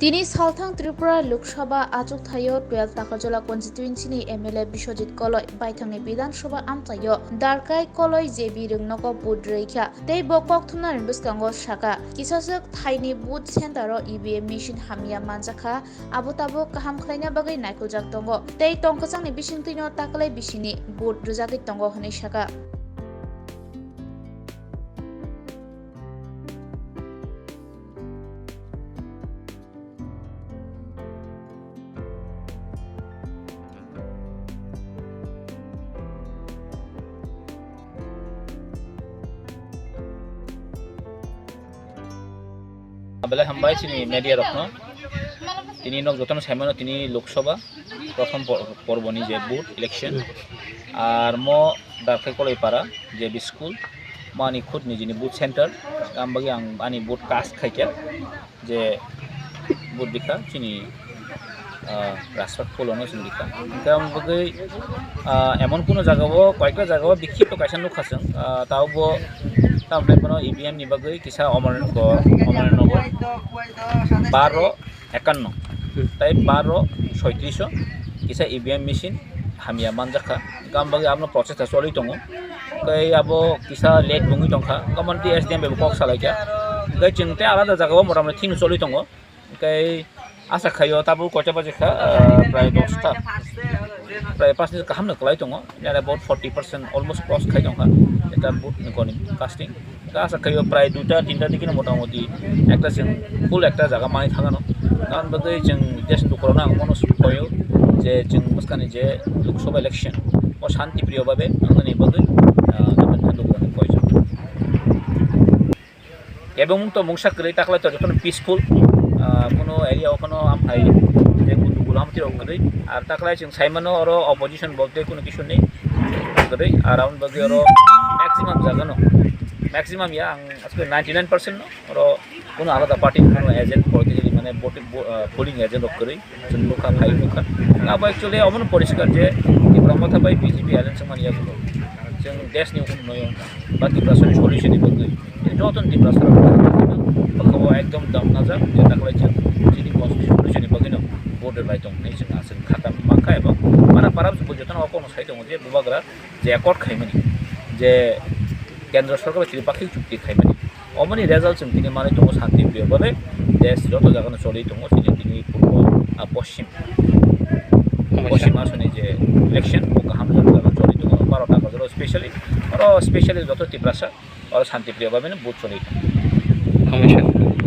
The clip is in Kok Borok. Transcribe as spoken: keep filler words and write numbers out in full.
Tini salthang Tripura Lok Sabha achukthai-o twelve Takarjala constituency ni M L A Biswajit Koloi baithangni Bidhan Sabha amchai-o Darkai Koloi J B Rwngnogo vote rwikha tei bo kok thumnani bwskango sakha, kisaswk thaini vote center-o E V M machine hamya manjakha, abo tabuk kaham khlaina bagwi naikhuljak tongo tei tongkwchangni bisingtwino taklai bisini vote rwjagwi tongo hwnwi sakha. Belai hambai chini media rokno. Tini nok jotono saimano tini Lok Sabha prothom por-, porboni je vote election. Ar mo Darkai Koloi para J B school, mo ani khud nijini vote center. Gam bagi ang ani vote cast khaikha. Je vote rikha chini, ah, Rajpat Phulono chwng rikha. Hwnkhe omo bagwi, ah, emon kuno jagao, koyekta jagao bikhito kaisa nukha chwng, ah, tao bo tamni bono E V M ni bagwi kisa Omornath ko, Omornath nogo baro ekanno, tai baro soitrish o kisa E V M machine hamya manjakha. Gam bagwi abono process ta choli tongo. Tei abo kisa late wngwi tongkha. Gam bagwi S D M bai bo kok salaikha. Tei chwng tei alada jagao motamoti thik choli tongo. Tei asa khaio tabuk koita baje kha, ah, prai dosta. Prai pash minute kaham no kwlai tongo. Nere about forty percent almost cross khai tongkha. Eta vote ni koni casting. Asa khaio prai duita tinta dikino motamoti ekta chwng full ekta jaga manwi thangano. Gam bagwi chwng just lukurokno ang bono sukhoio je chwng bwskani je Lok Sabha election o shanti priyo babe wngnani bagwi, ah, lukurokno koijo. Ebong to mungsa kwrwi taklai to jotono peaceful, ah, kuno area o kono amhai je kuno gulam tiro kwrwi. Ar taklai chwng saimano oro opposition bolte kuno kisu nei kwrwi. Around bagwi oro maximum jagano, maximum ya ang aswk ninety nine percent no oro kuno alada party ni kuno agent politically mane vote, vo-, ah, polling agent rok kwrwi chwng nukha, phai nukha. Abo actually omono poriskar je Tipra Motha bai B J P alliance mani yagulo chwng desh ni unnoyon ba Tiprasani solution ni bagwi joto Tiprasa rok bwkhao ekdom dam najak je taklai chwng chini constitution solution ni bagwi no vote rwlai tong hinwi chwng aswk khata mankha. Ebo para para jotono okono sai tongo je bubagra je accord khaimani, je Kendra Sorkar bai Tripakkhik chukti khaimani. Omoni result chwng tini manwi tongo shanti priyo babe, desh joto jagano choli tongo, tini tini purbo, ah, poschim, poschim asoni je election, bo kaham joto jagano choli tongo, baro ta bojoro specially, oro specially joto Tiprasa, oro shanti priyo babe no vote choli tongo.